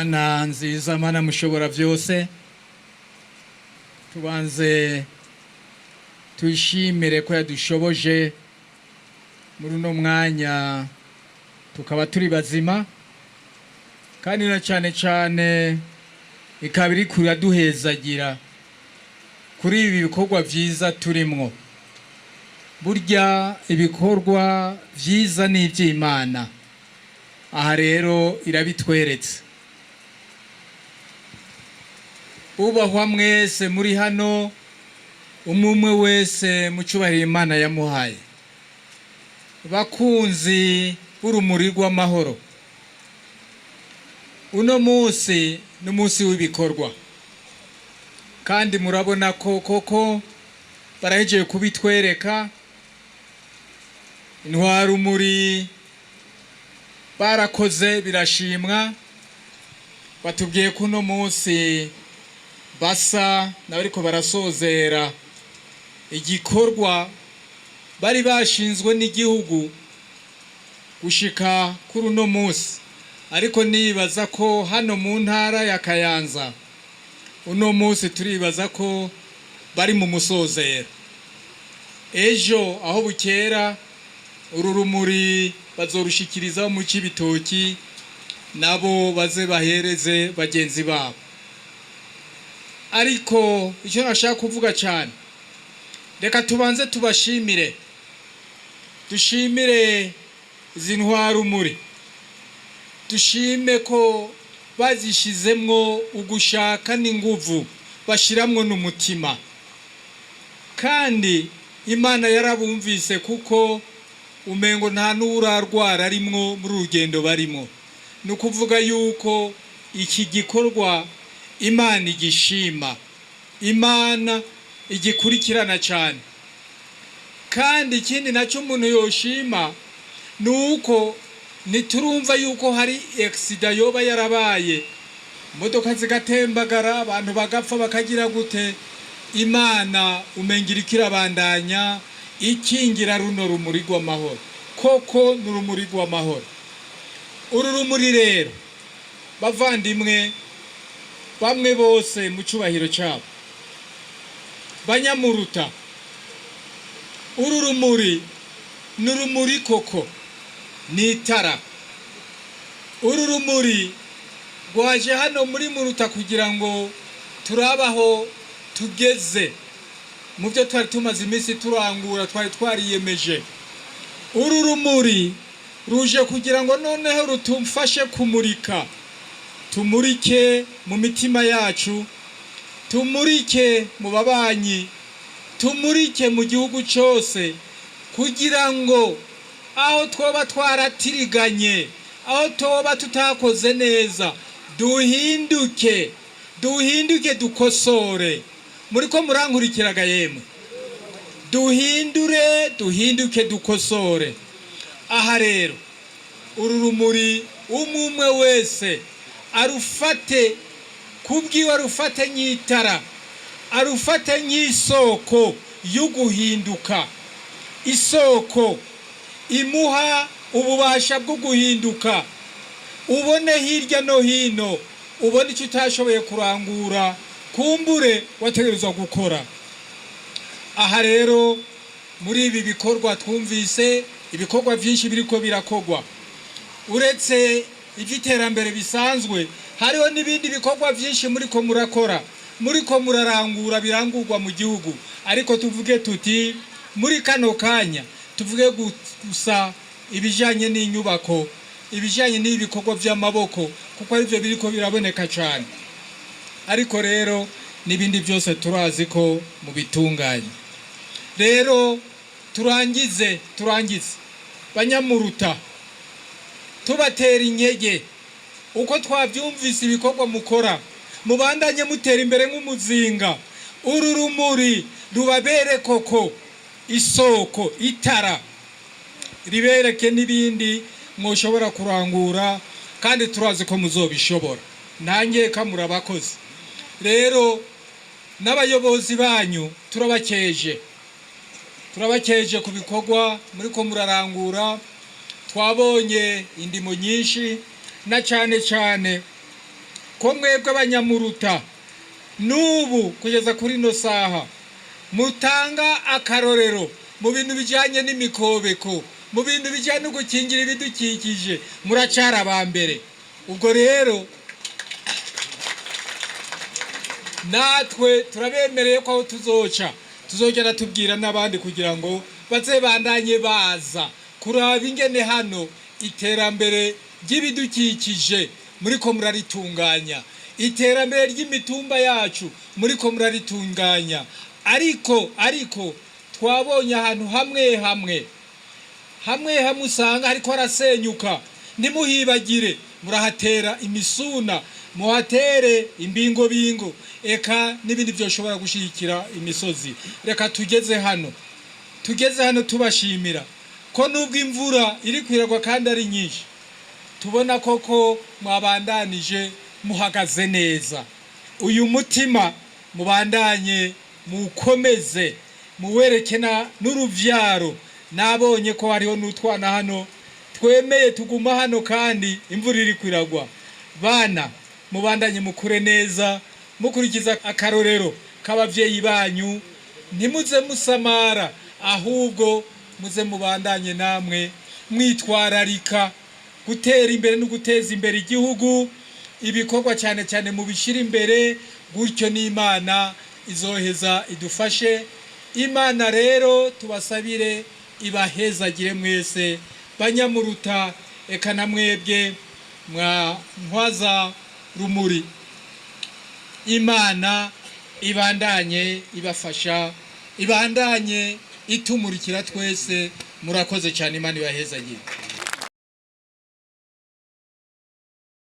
Mana nziza, Mana mushobora byose, tubanze tuyishimire ko yadushoboje muri uno mwanya tukaba turi bazima, kandi na cyane cyane ikaba iri kuraduhezagira kuri ibi bikorwa byiza turimwo. Burya ibikorwa byiza ni iby'Imana, aha rero irabitweretse. Ubahwa mwese muri hano, umwe umwe wese mu cyubahiro Imana yamuhaye, bakunzi b'urumuri rw'amahoro, uno munsi ni umunsi w'ibikorwa, kandi murabona ko koko barahejeje kubitwereka. Intwarumuri barakoze birashimwa, batubwiye ko uno munsi basa n'abariko barasozera igikorwa bari bashinzwe n'igihugu gushika kuri uno munsi. Ariko nibaza ko hano mu ntara ya Kayanza uno munsi turibaza ko bari mu musozero. Ejo aho bukera uru rumuri bazorushikiriza mu Cibitoki, nabo baze bahereze bagenzi babo. Ariko icyo nashaka kuvuga cyane, reka tubanze tubashimire, dushimire izi ntwarumuri, dushime ko bazishizemwo ugushaka n'inguvu, bashiramwo n'umutima, kandi Imana yarabumvise, kuko umengo nta n'urarwara arimwo muri urugendo barimo. Ni ukuvuga yuko iki gikorwa Imana igishima, Imana igikurikirana cyane. Kandi ikindi nacyo umuntu yoshima ni uko ntiturumva yuko hari accident yoba yarabaye, imodoka zigatembagara, abantu bagapfa, bakagira gute. Imana umenga iriko irabandanya ikingira runo rumuri rw'amahoro. Koko ni urumuri rw'amahoro. Uru rumuri rero, bavandimwe, bamwe bose mu cyubahiro cyabo, banyamuruta, uru rumuri ni urumuri koko, ni itara. Uru rumuri rwaje hano muri Muruta kugira ngo turabaho tugeze mu byo twari tumaze iminsi turangura, twari twariyemeje. Uru rumuri ruje kugira ngo noneho rutumfashe kumurika, tumurike mu mitima yacu, tumurike mu babanyi, tumurike mu gihugu cyose, kugira ngo aho twoba twaratiriganye, aho toba tutakoze neza, duhinduke, duhinduke, dukosore. Muri ko murankurikiraga yemwe? Duhindure, duhinduke, dukosore. Aha rero uru rumuri umwe umwe wese arufate kubwiwe, arufate nk'itara, arufate nk'isoko yo guhinduka, isoko imuha ububasha bwo guhinduka. Ubone hirya no hino, ubone icyo utashoboye kurangura, kumbure wategerezwa gukora. Aha rero muri ibi bikorwa twumvise ibikorwa byinshi biriko birakogwa, uretse iby'iterambere bisanzwe, hariho n'ibindi bikorwa byinshi muriko murakora, muriko murarangura, birangurwa mu gihugu. Ariko tuvuge tuti muri kano kanya tuvuge gusa ibijanye n'inyubako, ibijanye n'ibikorwa by'amaboko, kuko aribyo biriko biraboneka cyane. Ariko rero n'ibindi byose turazi ko mubitunganye. Rero turangize, turangize, banyamuruta, tubatera intege uko twabyumvise ibikorwa mukora, mubandanye mutera imbere nk'umuzinga. Uru rumuri rubabere koko isoko, itara ribereke n'ibindi mwoshobora kurangura, kandi turazi ko muzobishobora. Nta murabakozi. Rero n'abayobozi banyu turabakeje, turabakeje ku bikorwa muri ko murarangura. Twabonye indimo nyinshi, na cyane cyane Ko mwebwe Abanyamuruta n'ubu kugeza kuri ino saha mutanga akarorero mu bintu bijyanye n'imikobeko, mu bintu bijyanye no gukingira ibidukikije, muracara aba mbere. Ubwo rero natwe turabemereye ko aho tuzoca tuzogera tubwira n'abandi kugira ngo baze bandanye baza kuraba ingene hano iterambere ry'ibidukikije muriko muraritunganya, iterambere ry'imitumba yacu muriko muraritunganya. Ariko twabonye ahantu hamwe hamwe hamwe hamwe usanga hariko harasenyuka. Ntimuhibagire, murahatera imisuna, muhatere imbingobingo, eka n'ibindi byoshobora gushyigikira imisozi. Reka tugeze hano tubashimira ko nubwo imvura iri kwiragwa kandi ari nyinshi, tubona koko mwabandanije muhagaze neza. Uyu mutima mubandanye mukomeze muwereke n'uruvyaro. Nabonye ko hariho n'utwana hano twemeye tuguma hano kandi imvura iri kwiragwa. Bana, mubandanye mukure neza, mukurikiza akarorero k'abavyeyi banyu. Ntimuze musamara, ahubwo muze mubandanye namwe mwitwararika gutera imbere no guteza imbere igihugu. Ibikorwa cyane cyane mubishyira imbere gutyo, n'Imana izoheza idufashe. Imana rero tubasabire ibahezagire mwese Banyamuruta, eka na mwebwe mwa Ntwaza Rumuri. Imana ibandanye ibafasha, ibandanye itumurikira twese. Murakoze cyane, Imana ibahezagire.